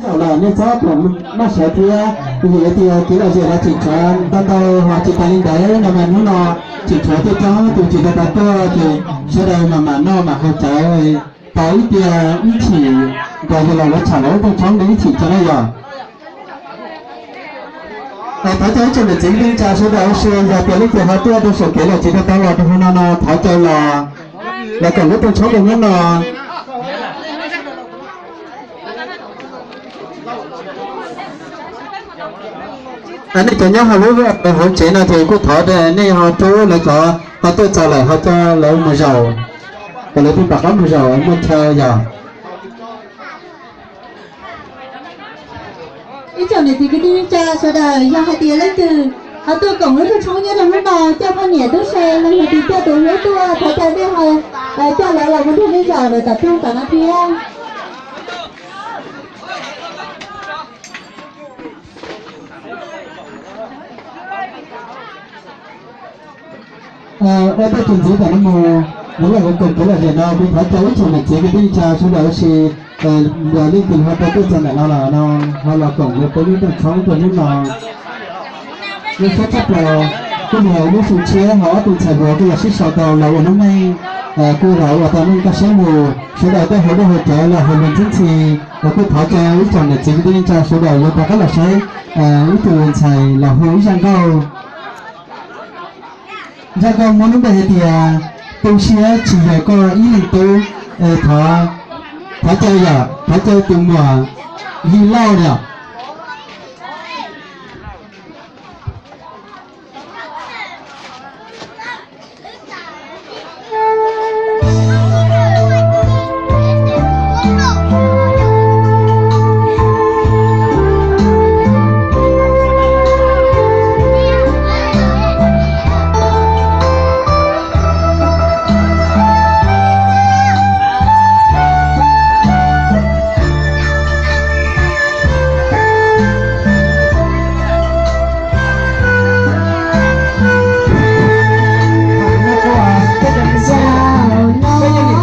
Thaum no nej txhob pom maj sawv thiab, vim hais tias kev lom zem los tseem tshuav ntau ntau, ho tsis tas li ntawd no mas hnub no tseem tshuav tej roob tus tsis tau tuaj ces sawv daws mam mam noj mam haus cawv, tau ib tiag ib chim nrog yawg laus lawv tsham lawv lub rooj tshoob ib chim tso na yog. Thov caw ib tsoom niam txiv kwv tij neej tsa sawv daws ua si, yog tias leej twg ho tuaj rau saum kev los tsis tau tau los rau hauv no no thov caw los, los koom lub rooj tshoob rau hnub no. Nej cov nyob hauv lub hauv tsev no ces kuj thov nej ho rub lawv cov ho tuaj txog lawm ho coj lawv mus zaum, kom lawv thiaj rov qab mus zaum muaj chaw yog. Ib tsoom niam txiv kwv tij neej tsa sawv daws, yog hais tias leej twg ho tuaj koom lub rooj tshoob nyob rau hnub no, coj poj niam tub se los yog tus coj tus hlub tuaj, thov caw nej ho coj lawv los mus nrog nej zaum lawm tom rooj tom no thiab. Ua tej tus ntxiv tom no mus, lawv los koom kev lom zem no kuv thov caw ib tsoom niam txiv kwv tij neej tsa sawv daws ua si, yog leej twg ho tau tuaj txog ntawm no los no ho los koom lawv peb lub rooj tshoob rau hnub no. Zoo siab tshaj plaws, kuj yog lub xyoo tshiab ho ob tug ntxhais hluas kuj los sib sau tau los ua noob neej, kuj los ua tau neej kaj siab lug, sawv daws tej hauv lub hauv cawv los hais lus ntxhib ntxhi, los kuj thov caw ib tsoom niam txiv kwv tij neej tsa sawv daws yuav rov qab los saib ib tug ntxhais los hu ib zaj nkauj. Zaj nkauj muab lub npe hais tias tu siab tsis yog koj ib leeg tub. Thov, thov caw yom, thov caw tus muam Yig Lauj yom.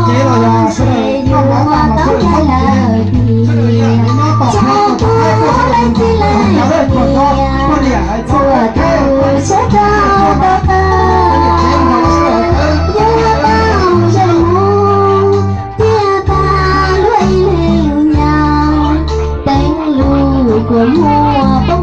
Zaum no ces yuav tau hais lawm tias, tso kuv leej txiv leej niam, txhua tus sawv rau rau qab, yuav tau zoo mus thiaj tag luag ib leeg nyob, teev lus kua muag